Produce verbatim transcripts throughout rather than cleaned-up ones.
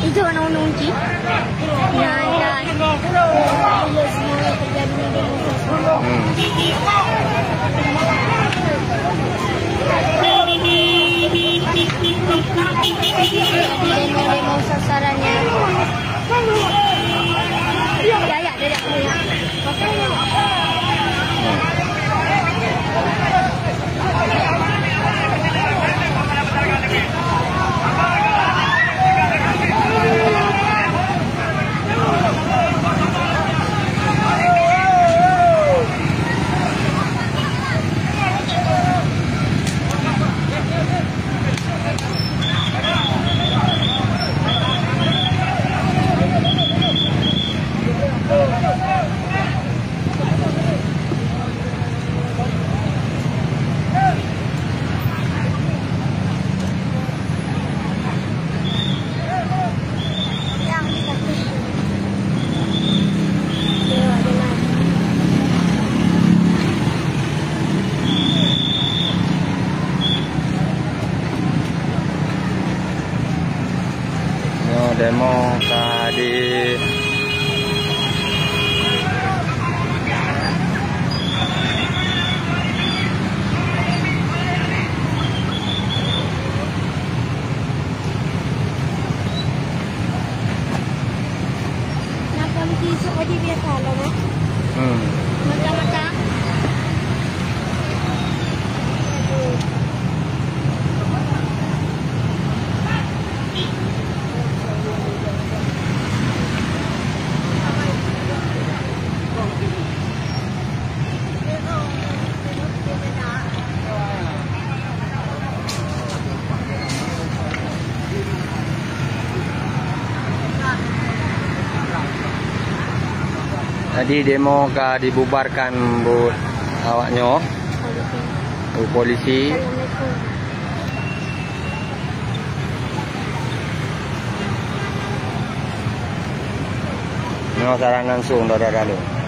Itu warna ungu cik. Nah, dan demo-demo sasarannya. Ya, ya, ya, ya. Nyoe demo ka di Napa mungkin esok aja biasa lah, nah. Hmm. Macam-macam. Jadi demo ka dibubarkan buet awak nyoe. Polisi. Polisi. Nyoe siaran langsung, saudara-saudara.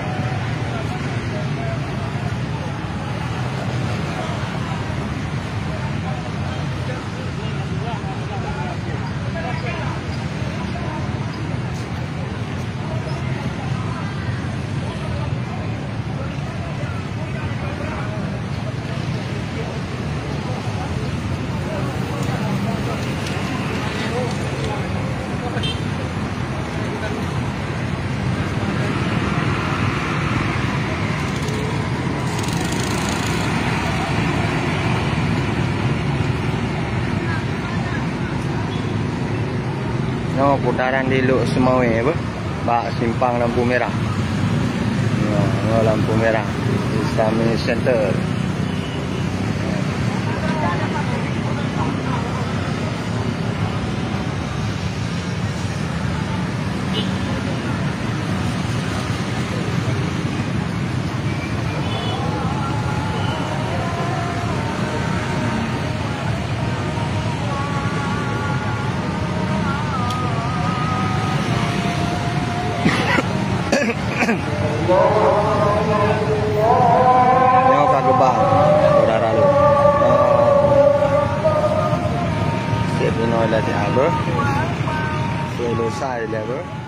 Nyoe putaran di Lhokseumawe, beuh, bak simpang lampu merah. Nyoe, nyoe lampu merah. Islamic Center. Nyoe ka geubang, saudara lôn. Nyoe. Sép inoe latih abeuh. Selesai lé abeuh.